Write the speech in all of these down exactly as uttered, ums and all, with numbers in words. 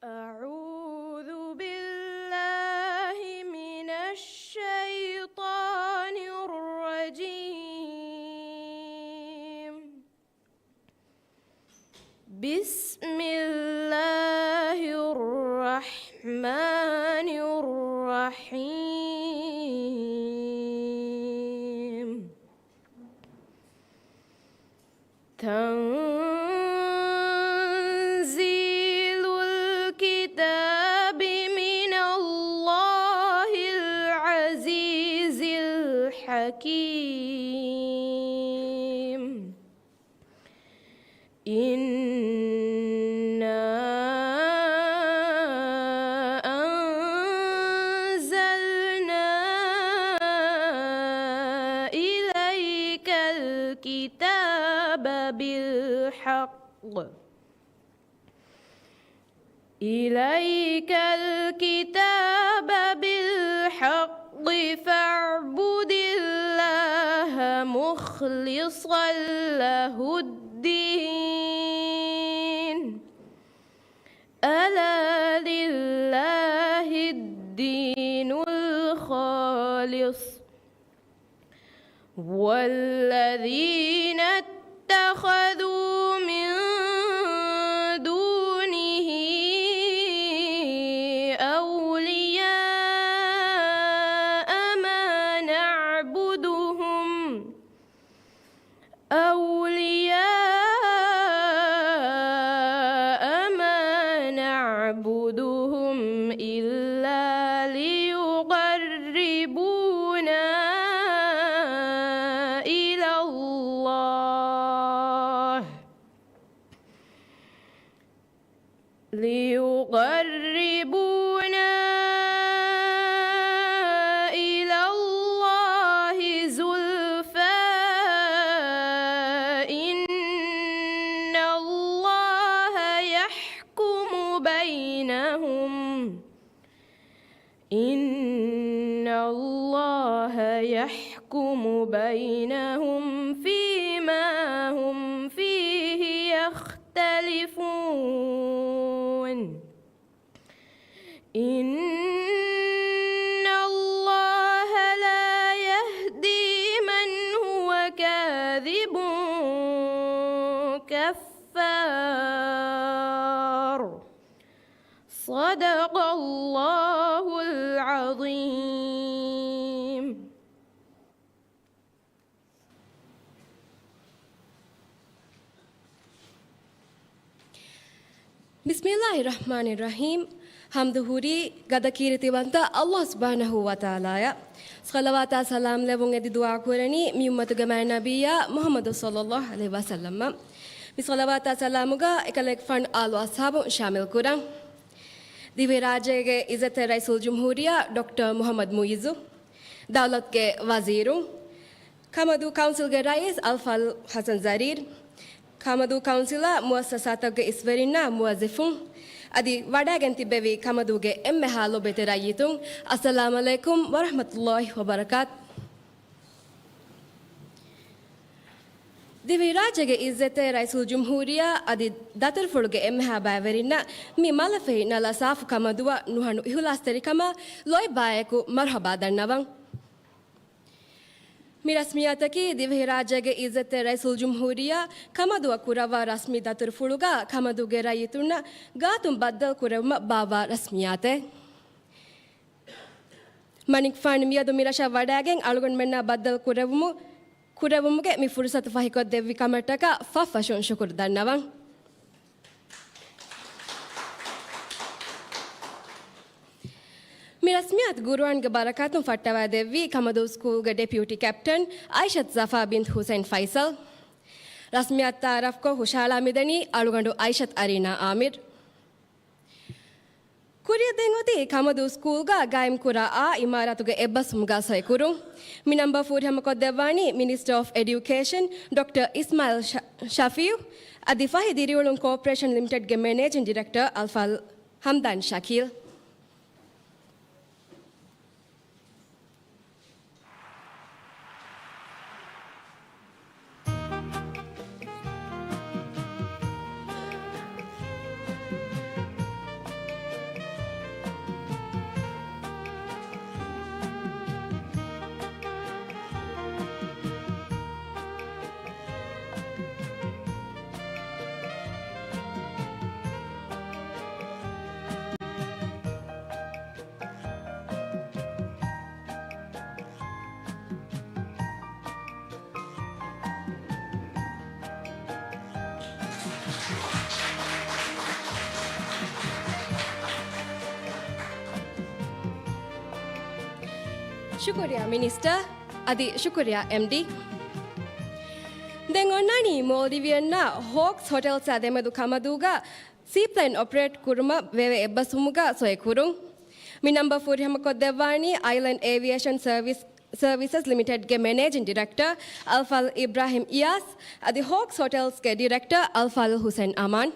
أعوذ بالله من الشيطان الرجيم. بسم الله الرحمن الرحيم. تنزيل الكتاب من الله العزيز الحكيم. إنا أنزلنا إليك الكتاب بالحق. إليك الكتاب بالحق فاعبد الله مخلصا له الدين. ألا لله الدين الخالص. والذين اتخذوا من دونه أولياء ما نعبدهم، أولياء ما نعبدهم إلا ليقربونا إلى الله، ليقربونا إلى الله زلفى إن الله يحكم بينهم، إن الله يحكم بينهم فيما هم فيه يختلفون. إن الله لا يهدي من هو كاذب كفار. صدق الله العظيم. بسم الله الرحمن الرحيم. ޙަމްދު ހުރީ ގަދަ ކީރިތިވަންތަ ﷲ ސުބްޙާނަހޫ ވަތަޢާލާއަށް. ޞަލަވާތާ ސަލާމް ލެއްވުން އެދި ދުޢާ ކުރަނީ މި އުއްމަތުގެ މާތް ނަބިއްޔާ މުޙައްމަދު ޞައްލައްލާހު ޢަލައިހި ވަސައްލަމަށް. މި ޞަލަވާތާ ސަލާމުގަ އެކަލޭގެފާނު އާލު އަޞްޙާބު ޝާމިލް ކުރަން. ދިވެހިރާއްޖޭގެ ޢިއްޒަތްތެރި ރައީސުލްޖުމްހޫރިއްޔާ ޑޮކްޓަރ މުޙައްމަދު މުޢިއްޒު، ދައުލަތުގެ ވަޒީރުން، ކަމަދޫ ކައުންސިލްގެ ރައީސް އަލްފާޟިލް ޙަސަން ޒަރީރް، ކަމަދޫ ކައުންސިލާ މުއައްސަސާތަކުގެ އިސްވެރިންނާ މުވައްޒަފުން، އަދި ވަޑައިގެން ތިއްބެވި ކަމަދޫގެ އެންމެހާ ލޮބުވެތި ރައްޔިތުން، އައްސަލާމް ޢަލައިކުމް ވަރަޙްމަތުﷲި ވަބަރަކާތު. ދިވެހިރާއްޖޭގެ ޢިއްޒަތްތެރި ރައީސުލްޖުމްހޫރިއްޔާ އަދި ދަތުރުފުޅުގެ އެންމެހާ ބައިވެރިންނަށް މި މަލަފަހި ނަލާ ސާފު ކަމަދުއަށް ނުހަނު އިޚުލާޞްތެރިކަމާ ލޯތްބާއެކު މަރުޙަބާ ދަންނަވަން. މި ރަސްމިއްޔާތަކީ ދިވެހިރާއްޖޭގެ ޢިއްޒަތްތެރި ރައީސުލްޖުމްހޫރިއްޔާ ކަމަދުއަށް ކުރައްވާ ރަސްމީ ދަތުރުފުޅުގަ ކަމަދޫގެ ރައްޔިތުންނަށް ގާތުން ބައްދަލު ކުރެވުމަށް ބާއްވާ ރަސްމިއްޔާތެއް. މަނިކުފާނު މިއަދު މި ރަށަށް ވަޑައިގެން އަޅުގަނޑުމެންނާ ބައްދަލު ކުރެވުމު، ކުރެވުމުގެ މި ފުރުޞަތު ފަހިކޮށްދެއްވި ކަމަށްޓަކާ ފަށްފަށުން ޝުކުރު ދަންނަވަން. މި ރަސްމިއްޔާތު ގުރުއާންގެ ބަރަކާތުން ފައްޓަވައިދެއްވީ ކަމަދޫ ސްކޫލްގެ ޑެޕިއުޓީ ކެޕްޓަން އައިޝަތު ޒަފާ ބިންތު ޙުސައިން ފައިސަލް. ރަސްމިއްޔާތު ތަޢާރަފްކޮށް ހުށަހަޅާ މިދަނީ އަޅުގަނޑު އައިޝަތު އަރީނާ އާމިރު. ކުރިއަށް ދެން އޮތީ ކަމަދޫ ސްކޫލްގަ ގާއިމްކުރާ އާ އިމާރާތުގެ އެއްބަސްވުމުގަ ސޮއިކުރުން. މި ނަން ބަ ފޫރިހަމަކޮށްދެއްވާނީ މިނިސްޓަރ އޮފް އެޑިއުކޭޝަން ޑޮކްޓަރ އިސްމާއިލް ޝަ-، ޝަފީޢު އަދި ފަހި ދިރިއުޅުން ކޯޕަރޭޝަން ލިމިޓެޑްގެ މެނޭޖިން ޑިރެކްޓަރ އަލްފާޟިލް ހަމްދާން ޝަކީލް. ޝުކުރިއްޔާ މިނިސްޓަރ، އަދި ޝުކުރިއްޔާ އެމްޑީ. ދެން އޮންނާނީ މޯލްޑިވިއަންނާ ހޯކްސް ހޮޓެލްސާ ދެމެދު ކަމަދޫގަ ސީޕްލޭން އޮޕަރޭޓް ކުރުމަށް ވެވޭ އެއްބަސްވުމުގަ ސޮއި ކުރުން. މި ނަންބަރު ފުރިހަމަ ކޮށްދެއްވާނީ އައިލެންޑް އޭވިއޭޝަން ސަރވިސް، ސަރވިސަސް ލިމިޓެޑްގެ މެނޭޖިން ޑިރެކްޓަރ އަލްފާޟިލް އިބްރާހިމް އިޔާސް އަދި ހޯކްސް ހޮޓެލްސްގެ ޑިރެކްޓަރ އަލްފާޟިލް ހުސެން އަމާން.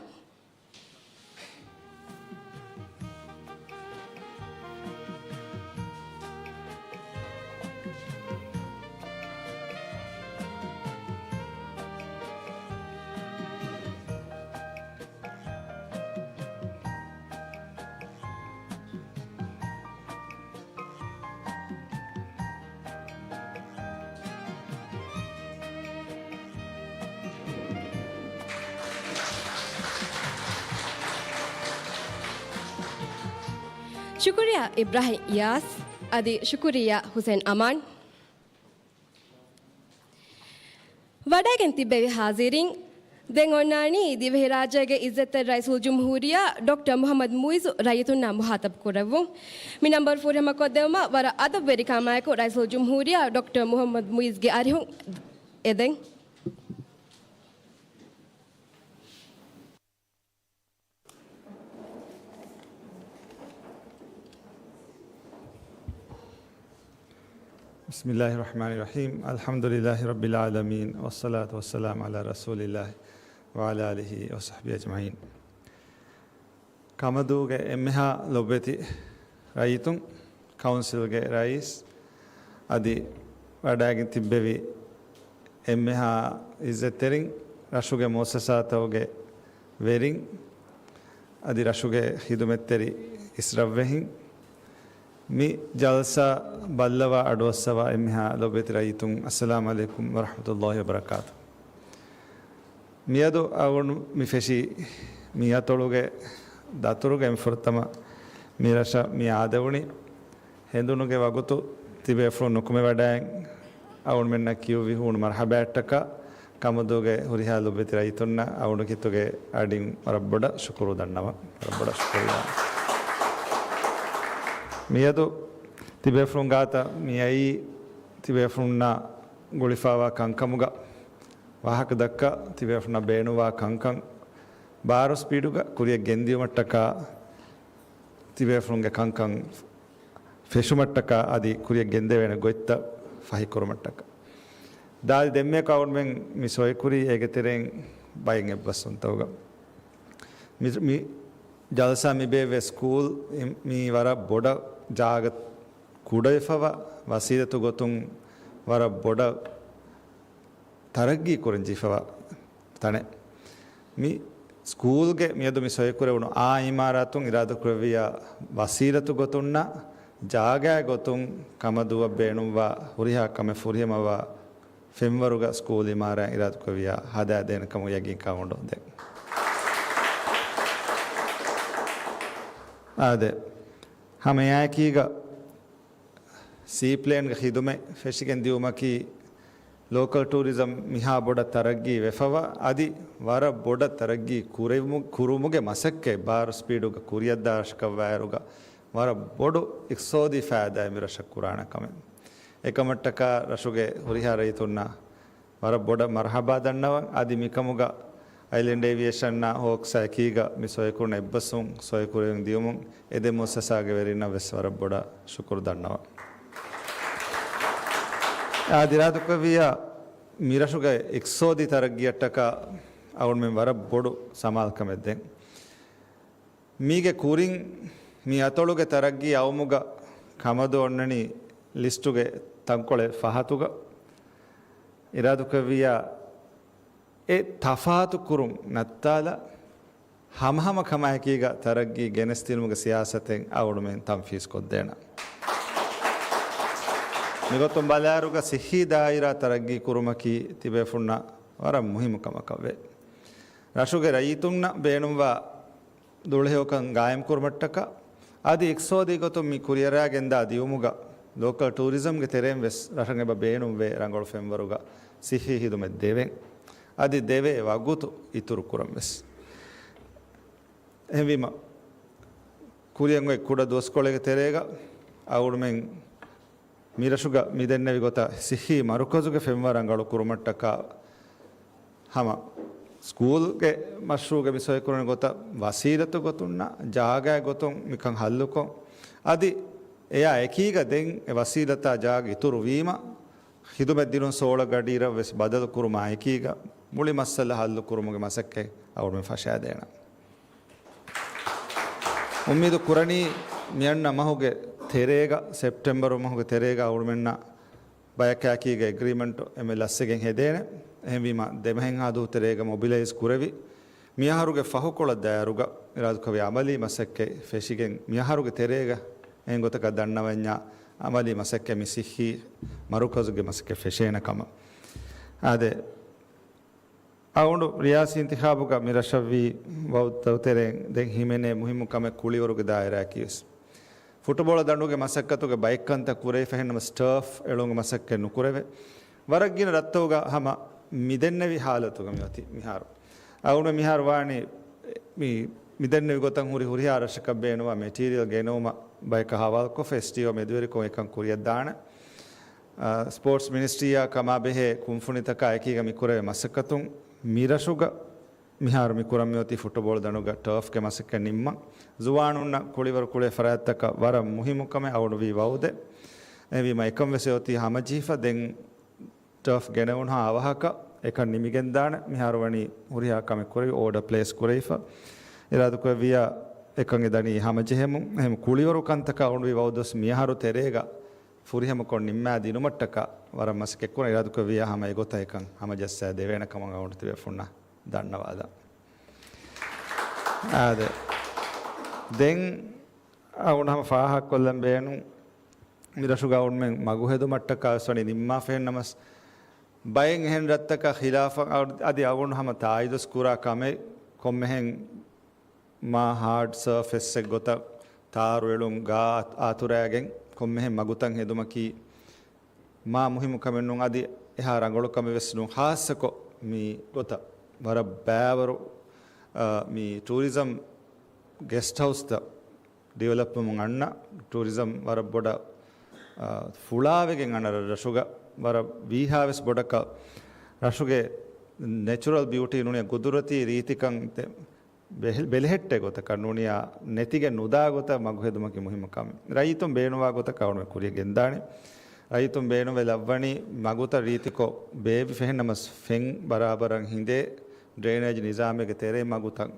ޝުކުރިއްޔާ އިބްރާހިމް އިޔާސް އަދި ޝުކުރިއްޔާ ހުސެން އަމާން. ވަޑައިގެން ތިއްބެވި ހާޒިރީން، ދެން އޮންނާނީ ދިވެހިރާއްޖޭގެ އިއްޒަތްތެރި ރައީސުލްޖުމްހޫރިއްޔާ ޑޮކްޓަރ މުޙައްމަދު މުޢިއްޒު ރައްޔިތުންނާ މުޚާޠަބު ކުރެއްވުން. މި ނަންބަރު ފުރިހަމަ ކޮށްދެވުމަށް ވަރަށް އަދަބުވެރިކަމާއެކު ރައީސުލްޖުމްހޫރިއްޔާ ޑޮކްޓަރ މުޙައްމަދު މުޢިއްޒުގެ އަރިހުން އެދެން. بسم الله الرحمن الرحيم. الحمد لله رب العالمين، والصلاة والسلام على رسول الله وعلى آله وصحبه أجمعين. ކަމަދޫގެ އެންމެހާ ލޮބުވެތި ރައްޔިތުން، ކައުންސިލްގެ ރައީސް އަދި ވަޑައިގެން ތިއްބެވި އެންމެހާ އިއްޒަތްތެރިން، ރަށުގެ މުއައްސަސާތަކުގެ ވެރިން އަދި ރަށުގެ ޚިދުމަތްތެރި އިސްރަށްވެހިން، މި ޖަލްސާ ބައްލަވާ އަޑުއައްސަވާ އެންމެހާ ލޮބުވެތި ރައްޔިތުން، އައްސަލާމް ޢަލައިކުމް ވަރަޙްމަތުﷲި ވަބަރަކާތު. މިއަދު އަޅުގަނޑު މި ފެށީ މި އަތޮޅުގެ ދަތުރުގެ އެންފުރަތަމަ މި ރަށަށް މި އާދެވުނީ. ހެނދުނުގެ ވަގުތު ތިބޭފުޅުން ނުކުމެވަޑައި އަޅުގަނޑުމެންނަށް ކިޔުއްވި ހޫނު މަރްޙަބާއަށްޓަކާ، ކަމަދޫގެ ހުރިހާ ލޮބުވެތި ރައްޔިތުންނަށް އަޅުގަނޑު ކީރިތި އަޑިން ވަރަށް ބޮޑަށް ޝުކުރު ދަންނަވަން. ވަރަށް ބޮޑަށް ޝުކުރިއްޔާ. މިއަދު ތިބޭފުޅުން ގާތަށް މިއައީ ތިބޭފުޅުންނާ ގުޅިފައިވާ ކަންކަމުގަ ވާހަކަ ދައްކާ، ތިބޭފުޅުންނަށް ބޭނުންވާ ކަންކަން ބާރު ސްޕީޑުގަ ކުރިއަށް ގެންދިޔުމަށްޓަކާ، ތިބޭފުޅުންގެ ކަންކަން ފެށުމަށްޓަކާ އަދި ކުރިއަށް ގެންދެވޭނެ ގޮތްތައް ފަހިކުރުމަށްޓަކާ. ދާދި ދެންމެ އަޅުގަނޑުމެން މި ސޮއިކުރީ އޭގެ ތެރެއިން ބައެއް އެއްބަސްވުންތަކުގަ. މި، މި ޖަލްސާ މި ބޭއްވޭ ސްކޫލް މި ވަރަށް ބޮޑަށް ޖާގަ ކުޑަވެފަވާ، ވަސީލަތު ގޮތުން ވަރަށް ބޮޑަށް ތަރައްގީ ކުރަން ޖެހިފަވާ ތަނެއް. މި ސްކޫލްގެ މިއަދު މި ސޮއިކުރެވުނު އާ އިމާރާތުން އިރާދަކުރެއްވިއްޔާ ވަސީލަތު ގޮތުންނާ ޖާގައި ގޮތުން ކަމަދޫއަށް ބޭނުންވާ ހުރިހާ ކަމެއް ފުރިހަމަވާ ފެންވަރުގަ ސްކޫލް އިމާރާތް އިރާދަކުރެއްވިއްޔާ ހަދާދޭނެ ކަމުގެ ޔަގީންކަން އޮނޑު ދެން. އާދެ، ހަމައެއާއެކީގަ ސީޕްލޭންގެ ޚިދުމަތް ފެށިގެން ދިޔުމަކީ، ލޯކަލް ޓޫރިޒަމް މިހާ ބޮޑަށް ތަރައްގީ ވެފަވާ، އަދި ވަރަށް ބޮޑަށް ތަރައްގީ ކުރެވުމު-، ކުރުމުގެ މަސައްކަތް ބާރު ސްޕީޑުގަ ކުރިއަށްދާ ރަށަކަށްވާއިރުގަ، ވަރަށް ބޮޑު އިޤްތިޞާދީ ފައިދާއެއް މި ރަށަށް ކުރާނެ ކަމެއް. އެކަމަށްޓަކާ ރަށުގެ ހުރިހާ ރައްޔިތުންނަށް ވަރަށް ބޮޑަށް މަރްޙަބާ ދަންނަވަން. އަދި މިކަމުގަ އައިލެންޑް އޭވިއޭޝަންއާ ހޯކްސްއާ އެކީގަ މި ސޮއިކުރުން އެއްބަސްވުން ސޮއިކުރެވެން ދިޔުމުން އެ ދެ މުއައްސަސާގެ ވެރިންނަށް ވެސް ވަރަށް ބޮޑަށް ޝުކުރު ދަންނަވަން. އާދެ، އިރާދަކުރެއްވިއްޔާ މިރަށުގެ އިޤްތިޞާދީ ތަރައްގީއަށްޓަކާ އަޅުގަނޑުމެން ވަރަށް ބޮޑު ސަމާލުކަމެއް ދޭން. މީގެ ކުރިން މި އަތޮޅުގެ ތަރައްގީ އައުމުގަ ކަމަދޫ އޮންނަނީ ލިސްޓުގެ ތަންކޮޅެއް ފަހަތުގަ. އިރާދަކުރެއްވިއްޔާ އެ ތަފާތު ކުރުން ނައްތާލަ، ހަމަހަމަ ކަމާއެކީގަ ތަރައްގީ ގެނެސްދިނުމުގެ ސިޔާސަތެއް އަޅުގަނޑުމެން ތަންފީޒް ކޮށްދޭނަން. މިގޮތުން ބަލާއިރުގަ ސިއްހީ ދާއިރާ ތަރައްގީ ކުރުމަކީ ތިބޭފުންނަށް ވަރަށް މުހިއްމު ކަމަކަށް ވޭ. ރަށުގެ ރައްޔިތުންނަށް ބޭނުންވާ ދުޅަހެޔޮކަން ގާއިމްކުރުމަށްޓަކާ، އަދި އިޤްތިޞާދީ ގޮތުން މި ކުރިއަރާގެންދާ ދިޔުމުގަ، ލޯކަލް ޓޫރިޒަމްގެ ތެރެއިން ވެސް ރަށަށް އެބަ ބޭނުންވޭ ރަނގަޅު ފެންވަރުގަ ސިއްހީ ޚިދުމަތް ދެވެން. އަދި ދެވޭ ވަގުތު އިތުރު ކުރަން ވެސް. އެހެންވީމަ، ކުރިއަށް އޮތް ކުޑަ ދުވަސްކޮޅެއްގެ ތެރޭގަ އަޅުގަނޑުމެން މިރަށުގަ މިދެންނެވި ގޮތަށް ސިއްހީ މަރުކަޒުގެ ފެންވަރަށް ރަނގަޅު ކުރުމަށްޓަކާ ހަމަ ސްކޫލްގެ މަޝްރޫޢުގެ މިސޮއިކުރަނި ގޮތަށް ވަސީލަތު ގޮތުންނާ ޖާގައި ގޮތުން މިކަން ހައްލުކޮށް، އަދި އެއާ އެކީގަ ދެން އެ ވަސީލަތާ ޖާގަ އިތުރުވީމަ، ޚިދުމަތް ދިނުން ސޯޅަ ގަޑިއިރަށް ވެސް ބަދަލު ކުރުމާ އެކީގަ މުޅި މައްސަލަ ހައްލު ކުރުމުގެ މަސައްކަތް އަޅުގަނޑުމެން ފަށާދޭނަން. އުއްމީދު ކުރަނީ މިއަންނަ މަހުގެ ތެރޭގަ، ސެޕްޓެމްބަރު މަހުގެ ތެރޭގަ އަޅުގަނޑުމެންނަށް ބަޔަކާއެކީގަ އެގްރީމަންޓު އެންމެ ލަސްވެގެން ހެދޭނެ. އެހެންވީމަ، ދެމަހެއްހާ ދުވަހު ތެރޭގަ މޮބިލައިޒް ކުރެވި، މިއަހަރުގެ ފަހުކޮޅަށް ދާއިރުގަ އިރާދަކުރެއްވި އަމަލީ މަސައްކަތް ފެށިގެން، މިއަހަރުގެ ތެރޭގަ އެހެން ގޮތަކަށް ދަންނަވަންޏާ އަމަލީ މަސައްކަތް މި ސިއްހީ މަރުކަޒުގެ މަސައްކަތް ފެށޭނެ ކަމަށް. އާދެ، އަޅުގަނޑު ރިޔާސީ އިންތިޚާބުގަ މި ރަށަށްވީ ވައުދު ތެރެއިން ދެން ހިމެނޭ މުހިއްމު ކަމެއް ކުޅިވަރުގެ ދާއިރާއަކީވެސް. ފުޓުބޯޅަ ދަނޑުގެ މަސައްކަތުގެ ބައެއްކަންތައް ކުރެވިފަ ހެންނަމަސް ޓާފް އެޅުމުގެ މަސައްކަތް ނުކުރެވޭ. ވަރަށް ގިނަ ރަށްތަކުގަ ހަމަ މިދެންނެވި ހާލަތުގަ މިއޮތީ މިހާރު. އަޅުގަނޑު މިހާރު ވާނީ މި، މިދެންނެވި ގޮތަށް ހުރި ހުރިހާ ރަށަކަށް ބޭނުންވާ މެޓީރިއަލް ގެނައުމަށް ބަޔަކަށް ހަވާލުކޮށްފަ އެސްޓީއޯ މެދުވެރިކޮށް އެކަން ކުރިއަށްދާނެ. އާ، ސްޕޯޓްސް މިނިސްޓްރީއާ ކަމާބެހޭ ކުންފުނިތަކާ އެކީގަ މިކުރެވޭ މަސައްކަތުން މިރަށުގަ މިހާރު މި ކުރަން މިއޮތީ ފުޓުބޯޅަ ދަނޑުގަ ޓާފްގެ މަސައްކަތް ނިންމަން. ޒުވާނުންނަށް ކުޅިވަރު ކުޅޭ ފަރާތްތަކަށް ވަރަށް މުހިއްމު ކަމެއް އަޅުގަނޑު ވީ ވައުދެއް. އެހެންވީމަ އެކަން ވެސް އޮތީ ހަމަޖެހިފަ ދެން ޓާފް ގެނެވުނުހާ އަވަހަކަށް އެކަން ނިމިގެންދާނެ. މިހާރު ވަނީ ހުރިހާ ކަމެއް ކުރެވި އޯޑަ ޕްލޭސް ކުރެވިފަ. އިރާދަކުރެއްވިއްޔާ އެކަން އެ ދަނީ ހަމަޖެހެމުން. އެހެން ކުޅިވަރު ކަންތަކާ އަޅުގަނޑު ވީ ވައުދުވެސް މިއަހަރު ތެރޭގަ ފުރިހަމަކޮށް ނިންމާ ދިނުމަށްޓަކާ ވަރަށް މަސައްކަތް ކުރަން. އިރާދަކުރެއްވިއްޔާ ހަމަ އެގޮތަށް އެކަން ހަމަޖައްސާ ދެވޭނެ ކަމަށް އަޅުގަނޑު ތިބޭފުންނަށް ދަންނަވާލަން. އާދެ. ދެން އަޅުގަނޑު ހަމަ ފާހަގަކޮށްލަން ބޭނުން، މިރަށުގަ އަޅުގަނޑުމެން މަގު ހެދުމަށްޓަކާ ވެސް ވަނީ ނިންމާފަ ހެންނަމަސް، ބައެއް އެހެން ރަށްތަކާ ޚިލާފަށް އަ-، އަދި އަޅުގަނޑު ހަމަ ތާއީދުވެސް ކުރާ ކަމެއް، ކޮންމެހެން މާ ހާޑް ސަރފޭސްއެއް ގޮތަށް ތާރު އެޅުން، ގާ އާތުރާގެން ކޮންމެހެން މަގުތައް ހެދުމަކީ މާ މުހިއްމު ކަމެއް ނޫން، އަދި އެހާ ރަނގަޅު ކަމެއް ވެސް ނޫން. ޚާއްޞަކޮށް މި ގޮތަށް ވަރަށް ބައިވަރު، އާ، މި ޓޫރިޒަމް ގެސްޓް ހައުސްތައް ޑިވެލޮޕްވަމުން އަންނަ، ޓޫރިޒަމް ވަރަށް ބޮޑަށް، އާ، ފުޅާވެގެން އަންނަ ރަށުގަ ވަރަށް ވީހާވެސް ބޮޑަކަށް ރަށުގެ ނެޗުރަލް ބިއުޓީ ނޫނީ ގުދުރަތީ ރީތިކަން ބެހި-، ބެލެހެއްޓޭ ގޮތަކަށް ނޫނިޔާ ނެތިގެން ނުދާ ގޮތަށް މަގު ހެދުމަކީ މުހިއްމު ކަމެއް. ރައްޔިތުން ބޭނުންވާ ގޮތަކަށް އަޅުގަނޑު ކުރިޔަށް ގެންދާނެ. ރައްޔިތުން ބޭނުންވެ ލައްވަނީ މަގުތައް ރީތިކޮށް ބޭއްވިފަ ހެންނަމަސް ފެން ބަރާބަރަށް ހިނދޭ، ޑްރެއިނޭޖް ނިޒާމެއްގެ ތެރޭ މަގުތައް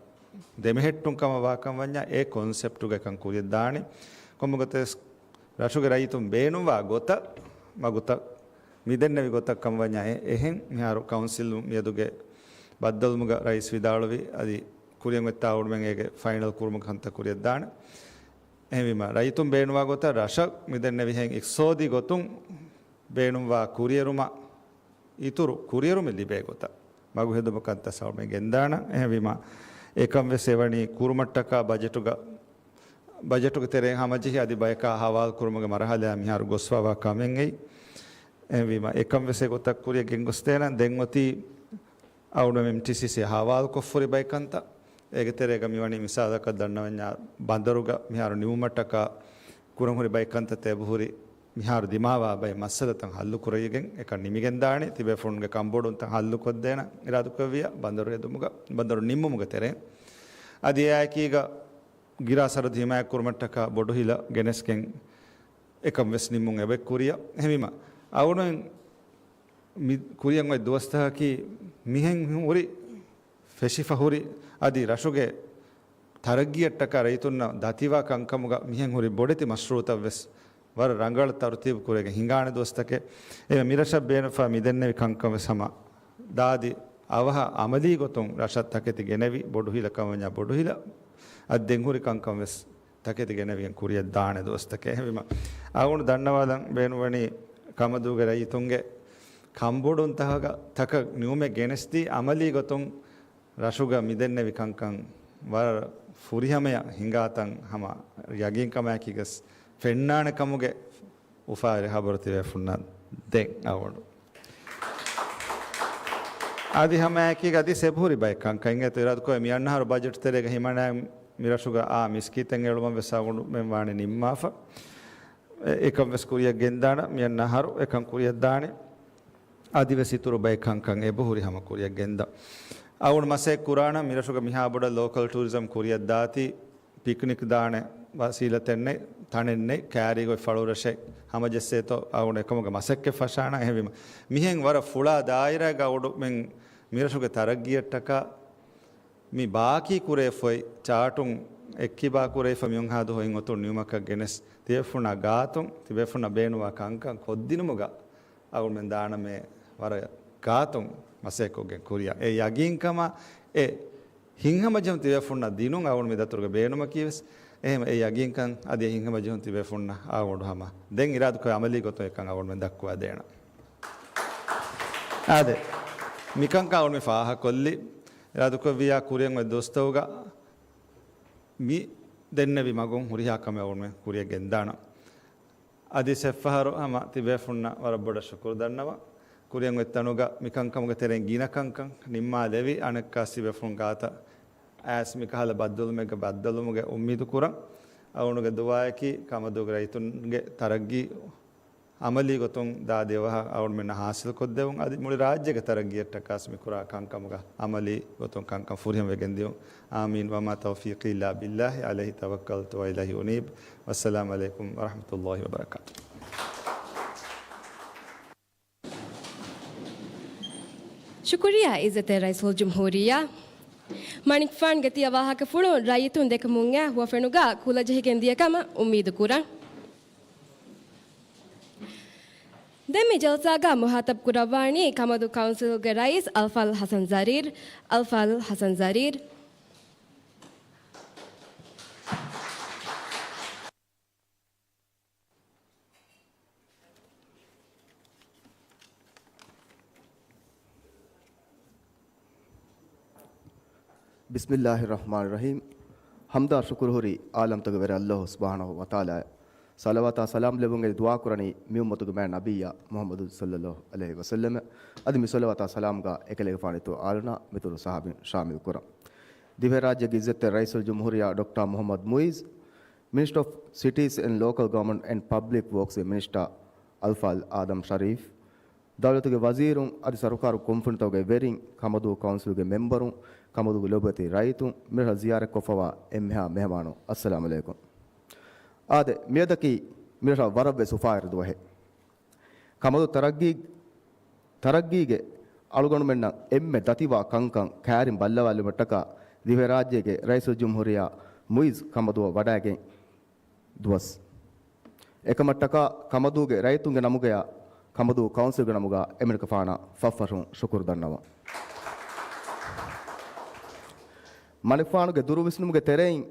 ދެމެހެއްޓުން ކަމަށް ވާކަން ވަންޏާ އެ ކޮންސެޕްޓުގަ އެކަން ކުރިޔަށް ދާނެ. ކޮންމެ ގޮތެސް ރަށުގެ ރައްޔިތުން ބޭނުންވާ ގޮތަށް މަގުތައް މިދެންނެވި ގޮތަށް ކަމަށް ވަންޏާ އެ-، އެހެން މިހާރު ކައުންސިލުން މިއަދުގެ ބައްދަލުވުމުގަ ރައީސް ވިދާޅުވި އަދި ކުރިޔަށް އޮތްތާ އަޅުގަނޑުމެން އޭގެ ފައިނަލް ކުރުމުގެ ކަންތައް ކުރިޔަށް ދާނެ. އެހެންވީމަ، ރައްޔިތުން ބޭނުންވާ ގޮތަށް ރަށަށް މިދެންނެވިހެން އިޤްތިޞާދީ ގޮތުން ބޭނުންވާ ކުރިއެރުމަށް އިތުރު ކުރިއެރުމެއް ލިބޭ ގޮތަށް މަގު ހެދުމަށް ކަންތައް ސައުމެ ގެންދާނަން. އެހެންވީމަ، އެކަން ވެސް އެވަނީ ކުރުމަށްޓަކާ ބަޖެޓުގަ، ބަޖެޓުގެ ތެރެއިން ހަމަޖެހި އަދި ބަޔަކާ ހަވާލު ކުރުމުގެ މަރުހަލާ މިހާރު ގޮސްފަވާ ކަމެއް އެއީ. އެހެންވީމަ، އެކަން ވެސް އެގޮތަށް ކުރިޔަށް ގެންގޮސްދޭނަން. ދެން އޮތީ އަޅުގަނޑު އެމްޓީސީސީ ހަވާލުކޮށްފަހުރި ބައެއް ކަންތައް. އޭގެ ތެރޭގަ މިވަނީ މިސާލަކަށް ދަންނަވަންޏާ ބަނދަރުގަ މިހާރު ނިމުމަށްޓަކާ ކުރަންހުރި ބައެއް ކަންތައް އެބަހުރި މިހާރު ދިމާވާ ބައެއް މައްސަލަތައް ހައްލުކުރެވިގެން އެކަން ނިމިގެންދާނެ. ތިބޭފުޅުންގެ ކަންބޮޑުންތައް ހައްލުކޮށްދޭނަން އިރާދަކުރެއްވިއްޔާ ބަނދަރު ހެދުމުގަ، ބަނދަރު ނިންމުމުގެ ތެރެއިން. އަދި އެއާއެކީގަ ގިރާ ސަރަހައްދު ހިމާޔަތްކުރުމަށްޓަކާ ބޮޑު ހިލަ ގެނެސްގެން އެކަން ވެސް ނިންމުން އެބަ ކުރިޔަށް. އެހެންވީމަ، އަޅުގަނޑުމެން މި ކުރިޔަށް އޮތް ދުވަސްތަކަކީ މިހެން ހުރި ފެށިފަ ހުރި އަދި ރަށުގެ ތަރައްގީއަށްޓަކާ ރައްޔިތުންނަށް ދަތިވާ ކަންކަމުގަ މިހެން ހުރި ބޮޑެތި މަޝްރޫޢުތައް ވެސް ވަރަށް ރަނގަޅަށް ތަރުތީބު ކުރެވިގެން ހިނގާނެ ދުވަސްތަކެއް. އެ މިރަށަށް ބޭނުންފާ މިދެންނެވި ކަންކަން ވެސް ހަމަ ދާދި އަވަހަށް އަމަލީ ގޮތުން ރަށަށް ތަކެތި ގެނެވި، ބޮޑު ހިލަ ކަމަށް ވަންޏާ ބޮޑު ހިލަ އަދި ދެން ހުރި ކަންކަން ވެސް ތަކެތި ގެނެވިގެން ކުރިޔަށް ދާނެ ދުވަސްތަކެއް. އެހެންވީމަ، އަޅުގަނޑު ދަންނަވާލަން ބޭނުންވަނީ ކަމަދޫގެ ރައްޔިތުންގެ ކަންބޮޑުންތަކަށް ތަކަށް ނިމުމެއް ގެނެސްދީ، އަމަލީ ގޮތުން ރަށުގަ މިދެންނެވި ކަންކަން ވަރަށް ފުރިހަމަޔަށް ހިނގާތަން ހަމަ ޔަގީންކަމާއެކީގަސް ފެންނާނެ ކަމުގެ އުފާވެރި ހަބަރު ތިބޭފުންނަށް ދެން އަވަޑު. އަދި ހަމައެކީގަ އަދި ސެބުހުރި ބައެއް ކަންކަން އިނގޭތޯ އިރާދަކުރެ މިއަންނަހަރު ބަޖެޓް ތެރޭގަ ހިމަނާ މިރަށުގަ އާ މިސްކިތެއް އެޅުމަށް ވެސް އަޅުގަނޑުމެން ވާނެ ނިންމާފަ. އެ-، އެކަން ވެސް ކުރިއަށް ގެންދާނަން. މިއަންނަ އަހަރު އެކަން ކުރިއަށް ދާނެ. އަދިވެސް އިތުރު ބައެއް ކަންކަން އެބަހުރި ހަމަ ކުރިއަށް ގެންދަން. އަޅުގަނޑު މަސައްކަތް ކުރާނަން މިރަށުގަ މިހާ ބޮޑަށް ލޯކަލް ޓޫރިޒަމް ކުރިއަށް ދާތީ، ޕިކްނިކް ދާނެ ވަސީލަތެއް ނެތް، ތަނެއް ނެތް، ކައިރީގަ އޮތް ފަޅުރަށެއް ހަމަޖެއްސޭތޯ އަޅުގަނޑު އެކަމުގަ މަސައްކަތް ފަށާނަން. އެހެންވީމަ މިހެން ވަރަށް ފުޅާ ދާއިރާގަ އަޅުގަނޑުމެން މިރަށުގެ ތަރައްގީއަށްޓަކާ މި ބާކީ ކުރެވިފައި ޗާޓުން އެއްކިބާ ކުރެވިފަ މިއޮންހާ ދުވަހު އިން އޮތުން ނިމުމަކަށް ގެނެސް ތިބޭފުންނާ ގާތުން ތިބޭފުންނަށް ބޭނުންވާ ކަންކަން ކޮށްދިނުމުގަ އަޅުގަނޑުމެން ދާނަމޭ ވަރަށް ގާތުން މަސައްކަތްކޮށްގެން ކުރިއަށް. އެ ޔަގީންކަމާ އެ ހިތްހަމަޖެހުން ތިބޭފުންނަށް ދިނުން އަޅުގަނޑު މި ދަތުރުގެ ބޭނުމަކީ ވެސް. އެހެން އެ ޔަގީންކަން އަދި އެ ހިތްހަމަޖެހުން ތިބޭފުންނަށް އަޅުގަނޑު ހަމަ ދެން އިރާދަކޮށް އަމަލީ ގޮތުން އެކަން އަޅުގަނޑުމެން ދައްކުވާ ދޭނަން. އާދެ، މިކަންކަން އަޅުގަނޑު މި ފާހަގަކޮށްލި، އިރާދަކޮށްވިޔާ ކުރިއަށް އޮތް ދުވަސްތަކުގަ މި ދެންނެވި މަގުން ހުރިހާ ކަމެއް އަޅުގަނޑު ކުރިއަށް ގެންދާނަން. އަދި އެއްފަހަރު ހަމަ ތިބޭފުންނަށް ވަރަށް ބޮޑަށް ޝުކުރު ދަންނަވަން. ކުރިއަށް އޮތް ތަނުގަ މިކަންކަމުގެ ތެރެއިން ގިނަ ކަންކަން ނިންމާލެވި އަނެއްކާ ތިބޭފުން ގާތަށް އައިސް މިކަހަލަ ބައްދަލުމެއްގެ ބައްދަލުވުމުގެ އުއްމީދު ކުރަން. އަޅުގަނޑުގެ ދުޢާއަކީ ކަމަދޫގެ ރައްޔިތުންގެ ތަރައްގީ އަމަލީ ގޮތުން ދާދިޔަ ވަހަށް އަޅުގަނޑުމެންނަށް ހާސިލްކޮށްދެވުން. އަދި މުޅި ރާއްޖޭގެ ތަރައްގީއަށްޓަކާސް މި ކުރާ ކަންކަމުގަ އަމަލީ ގޮތުން ކަންކަން ފުރިހަމަވެގެން ދިޔުން. އާމީން. وما توفيقي إلا بالله عليه توكلت وإليه أنيب. والسلام عليكم ورحمة الله وبركاته. ޝުކުރިއްޔާ އިއްޒަތްތެރި ރައީސުލްޖުމްހޫރިއްޔާ. މަނިކުފާނުގެ ތިޔަ ވާހަކަފުޅުން ރައްޔިތުން ދެކެމުން އައި ހުވަފެނުގަ ކުލަޖެހިގެން ދިޔަ ކަމަށް އުއްމީދު ކުރަން. ދެން މި ޖަލްސާގަ މުހާތަބް ކުރައްވާނީ ކަމަދޫ ކައުންސިލްގެ ރައީސް އަލްފާޟިލް ޙަސަން ޒަރީރް. އަލްފާޟިލް ޙަސަން ޒަރީރް. بسم الله الرحمن الرحيم. ޙަމްދާ ޝުކުރު ހުރީ ޢާލަމްތަކުގެ ވެރި ﷲ ސުބްޙާނަހޫ ވަތަޢާލާއަށް. ޞަލަވާތާ ސަލާމް ލެއްވުން އެދި ދުޢާ ކުރަނީ މި އުއްމަތުގެ މާތް ނަބިއްޔާ މުޙައްމަދު ޞައްލައްލާހު ޢަލައިހި ވަސައްލަމަށް. އަދި މި ޞަލަވާތާ ސަލާމްގަ އެކަލޭގެފާނު އިތުރު އާލުންނާ މިތުރު ޞަޙާބީން ޝާމިލް ކުރަން. ދިވެހިރާއްޖޭގެ އިއްޒަތްތެރި ރައީސުލްޖުމްހޫރިއްޔާ ޑޮކްޓަރ މުޙައްމަދު މުޢިއްޒު، މިނިސްޓަރ އޮފް ސިޓީސް އެންޑް ލޯކަލް ގަވަރމަންޓް އެންޑް ޕަބްލިކް ވޯކްސްގެ މިނިސްޓަރ އަލްފާޟިލް އާދަމް ޝަރީފް، ދައުލަތުގެ ވަޒީރުން އަދި ސަރުކާރު ކުންފުނިތަކުގެ ވެރިން، ކަމަދޫ ކައުންސިލްގެ މެމްބަރުން، ކަމަދޫގެ ލޯބިވެތި ރައްޔިތުން، މިރަށަށް ޒިޔާރަތްކޮށްފަވާ އެންމެހާ މެހެމާނުން، އައްސަލާމު ޢަލައިކުމް. އާދެ، މިއަދަކީ މިރަށަށް ވަރަށްވެސް އުފާވެރި ދުވަހެއް. ކަމަދޫ ތަރައްގީ، ތަރައްގީގެ އަޅުގަނޑުމެންނަށް އެންމެ ދަތިވާ ކަންކަން ކައިރިން ބައްލަވާލުމަށްޓަކާ ދިވެހިރާއްޖޭގެ ރައީސުލްޖުމްހޫރިއްޔާ މުޢިއްޒު ކަމަދޫއަށް ވަޑައިގެން ދުވަސް. އެކަމަށްޓަކާ ކަމަދޫގެ ރައްޔިތުންގެ ނަމުގަޔާ ކަމަދޫ ކައުންސިލްގެ ނަމުގަ އެމަނިކުފާނަށް ފަށްފަށުން ޝުކުރު ދަންނަވަން. މަނިކުފާނުގެ ދުރުވިސްނުމުގެ ތެރެއިން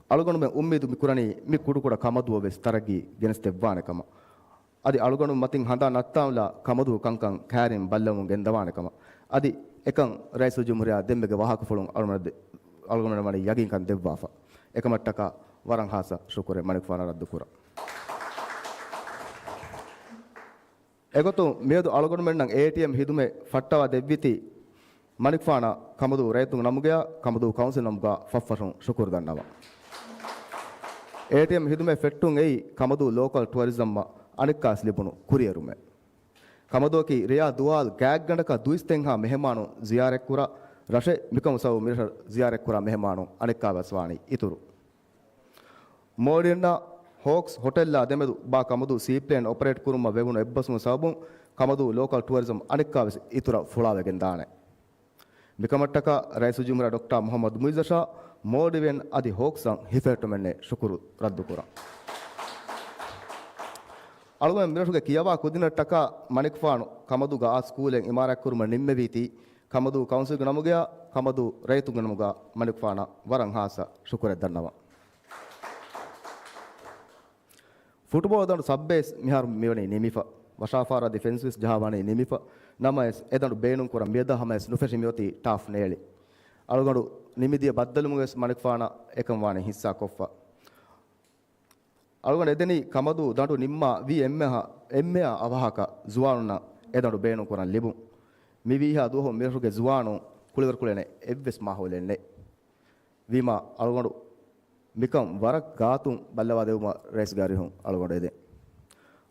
އަޅުގަނޑުމެން އުއްމީދު މިކުރަނީ މި ކުޑަކުޑަ ކަމަދޫއަށް ވެސް ތަރައްގީ ގެނެސްދެއްވާނެ ކަމަށް. އަދި އަޅުގަނޑު މަތިން ހަނދާން ނައްތާލާ ކަމަދޫ ކަންކަން ކައިރިން ބައްލަވަމުން ގެންދަވާނެ ކަމަށް. އަދި އެކަން ރައީސުލްޖުމްހޫރިއްޔާ ދެންމެގެ ވާހަކަފުޅުން އަޅުގަނޑު ދެ-، އަޅުގަނޑު ވަނީ ޔަގީންކަން ދެއްވާފަ. އެކަމަށްޓަކާ ވަރަށް ހާއްސަ ޝުކުރެއް މަނިކުފާނަށް ރައްދުކުރަން. އެގޮތުން މިއަދު އަޅުގަނޑުމެންނަށް އޭޓީއެމް ހިދުމަތް ފައްޓަވާ ދެއްވީތީ މަނިކުފާނަށް ކަމަދޫ ރައްޔިތުންގެ ނަމުގަޔާ ކަމަދޫ ކައުންސިލް ނަމުގަ ފަށްފަށުން ޝުކުރު ދަންނަވަން. އޭޓީއެމް ހިދުމަތް ފެއްޓުން އެއީ ކަމަދޫ ލޯކަލް ޓުއަރިޒަމަށް އަނެއްކާވެސް ލިބުނު ކުރިއެރުމެއް. ކަމަދޫއަކީ ރެޔާ ދުވާލު ގާތްގަނޑަކަށް ދުއިސައްތައް މެހެމާނުން ޒިޔާރަތްކުރާ ރަށެއް. މިކަމު ސަބަބުން މިރަށަށް ޒިޔާރަތްކުރާ މެހެމާނުން އަނެއްކާވެސް ވާނީ އިތުރު. މޯލްޑިވެންނާ ހޯކްސް ހޮޓެލްއާ ދެމެދު ބާ ކަމަދޫ ސީޕްލޭން އޮޕަރޭޓް ކުރުމަށް ވެވުނު އެއްބަސްވުމުގެ ސަބަބުން ކަމަދޫ ލޯކަލް ޓުއަރިޒަމް އަނެއްކާވެސް އިތުރަށް ފުޅާވެގެން ދާނެ. މިކަމަށްޓަކާ ރައީސުލްޖުމްހޫރިއްޔާ ޑޮކްޓަރ މުޙައްމަދު މުޢިއްޒަށާ މޯލްޑިވެން އަދި ހޯކްސްއަށް ހިފެހެއްޓުމެއްނެތް ޝުކުރު ރައްދުކުރަން. އަޅުގަނޑު މިރަށުގެ ކިޔަވާ ކުދިންނަށްޓަކާ މަނިކުފާނު ކަމަދޫގަ އާ ސްކޫލެއް އިމާރާތްކުރުމަށް ނިންމެވީތީ، ކަމަދޫ ކައުންސިލްގެ ނަމުގަޔާ ކަމަދޫ ރައްޔިތުންގެ ނަމުގަ މަނިކުފާނަށް ވަރަށް ހާއްސަ ޝުކުރެއް ދަންނަވަން. ފުޓްބޯޅަ ދަނޑު ސައްބައިސް މިހާރު މިވަނީ ނިމިފަ. ވަށާފާރު އަދި ފެންސް ވެސް ޖަހާ ވަނީ ނިމިފަ. ނަމަވެސް، އެ ދަނޑު ބޭނުންކުރަން މިއަދާ ހަމަޔަސް ނުފެށި މިއޮތީ ޓާފް ނޭޅި. އަޅުގަނޑު ނިމިދިޔަ ބައްދަލުމުގަވެސް މަނިކުފާނަށް އެކަން ވާނީ ހިއްސާކޮށްފަ. އަޅުގަނޑު އެދެނީ ކަމަދޫ ދަނޑު ނިންމާ ވީ އެންމެހާ، އެންމެހާ އަވަހަކަށް ޒުވާނުންނަށް އެ ދަނޑު ބޭނުންކުރަން ލިބުން. މިވީހާ ދުވަހު މިރަށުގެ ޒުވާނުން ކުޅިވަރުކުޅެނެ އެއްވެސް މާހައުލެއް ނެތް. ވީމާ އަޅުގަނޑު މިކަން ވަރަށް ގާތުން ބައްލަވާ ދެވުމަށް ރައީސްގެ އަރިހުން އަޅުގަނޑު އެދެން.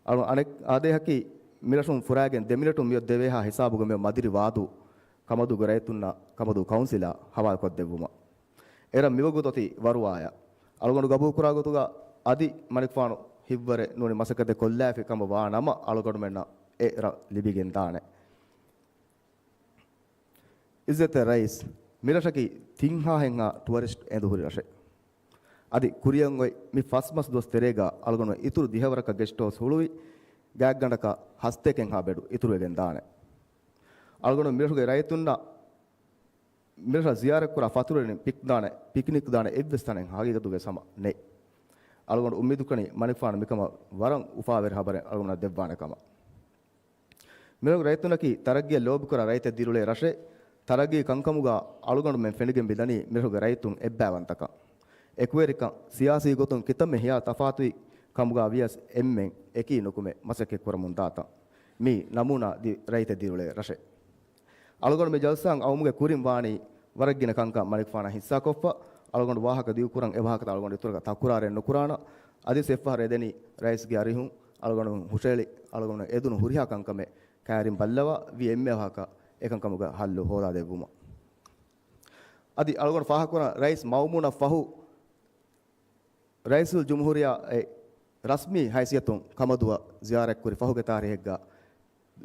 އަޅު އަނެއް އާދޭހަކީ މިރަށުން ފުރާގެން ދެ މިނެޓުން މިއޮތް ދެވޭހާ ހިސާބުގަ މިއޮތް މަދިރި ވާދޫ ކަމަދޫގެ ރައްޔިތުންނަށް ކަމަދޫ ކައުންސިލަށް ހަވާލުކޮށްދެއްވުމަށް. އެރަށް މިވަގުތު އޮތީ ވަރުވާޔަށް. އަޅުގަނޑު ގަބޫލުކުރާ ގޮތުގަ އަދި މަނިކުފާނު ހިތްވަރެއް ނޫނީ މަސައްކަތެއް ކޮށްލާފި ކަމަށް ވާ ނަމަ އަޅުގަނޑުމެންނަށް އެ ރަށް ލިބިގެން ދާނެ. އިއްޒަތްތެރި ރައީސް، މިރަށަކީ ތިން ހާހެއްހާ ޓުއަރިސްޓް އެނދު ހުރި ރަށެއް. އަދި ކުރިއަށް އޮތް މި ފަސް މަސް ދުވަސް ތެރޭގަ އަޅުގަނޑު އިތުރު ދިހަވަރަކަށް ގެސްޓް ހައުސް ހުޅުވި ގާތްގަނޑަކަށް ހަސަތޭކައެއްހާ ބެޑު އިތުރުވެގެން ދާނެ. އަޅުގަނޑު މިރަށުގެ ރައްޔިތުންނަށް މިރަށަށް ޒިޔާރަތްކުރާ ފަތުރުވެރިން ޕިކް ދާނެ، ޕިކްނިކް ދާނެ އެއްވެސް ތަނެއް ހަގީގަތުގަ ހަމަ ނެތް. އަޅުގަނޑު އުއްމީދުކުރަނީ މަނިކުފާނު މިކަމަށް ވަރަށް އުފާވެރި ހަބަރެއް އަޅުގަނޑަށް ދެއްވާނެ ކަމަށް. މިރަށުގެ ރައްޔިތުންނަކީ ތަރައްގީއަށް ލޯބިކުރާ ރައްޔިތެއް ދިރިއުޅޭ ރަށެއް. ތަރައްގީ ކަންކަމުގަ އަޅުގަނޑުމެން ފެނިގެން މިދަނީ މިރަށުގެ ރައްޔިތުން އެއްބައިވަންތަކަން. އެކުވެރިކަން، ސިޔާސީ ގޮތުން ކިތަންމެ ހިޔާ ތަފާތުވި ކަމުގަ ވިޔަސް އެންމެން އެކީ ނުކުމެ މަސައްކަތް ކުރަމުން ދާތަން. މީ ނަމޫނާ ދި ރައްޔިތެއް ދިރިއުޅޭ ރަށެއް. އަޅުގަނޑު މި ޖަލްސާއިން އައުމުގެ ކުރިން ވާނީ ވަރަށް ގިނަ ކަންކަން މަނިކުފާނަށް ހިއްސާކޮށްފަ، އަޅުގަނޑު ވާހަކަ ދިގުކުރަން އެ ވާހަކަތައް އަޅުގަނޑު އިތުރަކަށް ތަކުރާރެއް ނުކުރާނަން. އަދިވެސް އެއްފަހަރު އެދެނީ ރައީސްގެ އަރިހުން އަޅުގަނޑު ހުށައެޅި، އަޅުގަނޑު އެދުނު ހުރިހާ ކަންކަމެއް ކައިރިން ބައްލަވާ، ވީ އެންމެ ވާހަކަ އެކަންކަމުގަ ހައްލު ހޯދާދެއްވުމަށް. އަދި އަޅުގަނޑު ފާހަގަކުރަން ރައީސް މައުމޫނަށް ފަހު، ރައީސުލް ޖުމްހޫރިއްޔާ އެ ރަސްމީ ހައިސިއްޔަތުން ކަމަދުއަށް ޒިޔާރަތްކުރި ފަހުގެ ތާރީހެއްގަ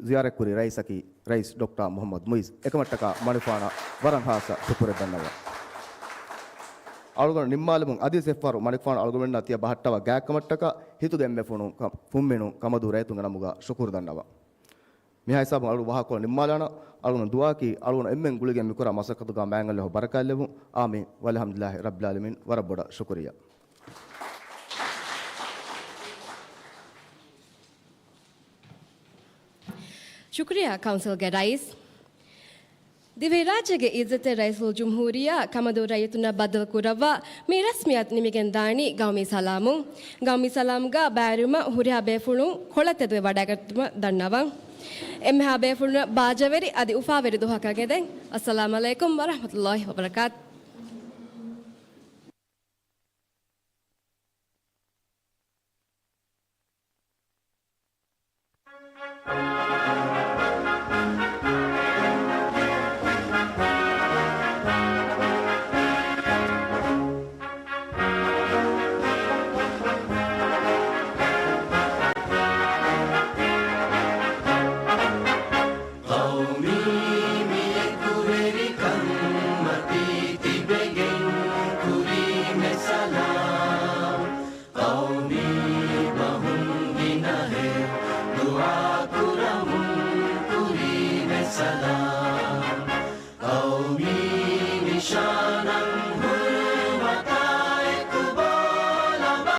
ޒިޔާރަތްކުރި ރައީސަކީ ރައީސް ޑޮކްޓަރ މުހައްމަދު މުއިޒް. އެކަމަށްޓަކާ މަނިކުފާނަށް ވަރަށް ހާއްސަ ޝުކުރެއް ދަންނަވަން. އަޅުގަނޑު ނިންމާލަމުން އަދިވެސް އެއްފަހަރު މަނިކުފާނު އަޅުގަނޑުމެންނާ ތިޔަ ބަހައްޓަވާ ގާތްކަމަށްޓަކާ ހިތުގެ އެންމެ ފުނު-، ކަ-، ފުންމިނުން ކަމަދޫ ރައްޔިތުންގެ ނަމުގަ ޝުކުރު ދަންނަވަން. މިހާ ހިސާބުން އަޅުގަނޑު ވާހަކަކޮޅު ނިންމާލާނަން. އަޅުގަނޑު ދުޢާއަކީ އަޅުގަނޑު އެންމެން ގުޅިގެން މިކުރާ މަސައްކަތުގަ މާތް ﷲ ބަރަކާތްލެއްވުން. އާމީން. ވަލްޙަމްދުލިއްލާހި ރައްބިލް ޢާލަމީން. ވަރަށް ބޮޑަށް ޝުކުރިއްޔާ. ޝުކުރިއްޔާ ކައުންސިލްގެ ރައީސް. ދިވެހިރާއްޖޭގެ އިއްޒަތްތެރި ރައީސުލްޖުމްހޫރިއްޔާ ކަމަދޫ ރައްޔިތުންނަށް ބައްދަލުކުރައްވާ މި ރަސްމިއްޔާތު ނިމިގެން ދާނީ ގައުމީ ސަލާމުން. ގައުމީ ސަލާމްގަ ބައިވެރިވުމަށް ހުރިހާ ބޭފުޅުން ކޮޅަށް ތެދުވެ ވަޑައިގަތުމަށް ދަންނަވަން. އެންމެހާ ބޭފުޅުންނަށް ބާއްޖަވެރި އަދި އުފާވެރި ދުވަހަކަށް އެދެން. އައްސަލާމް ޢަލައިކުމް ވަރަޙްމަތުﷲ ވަބަރަކާތު.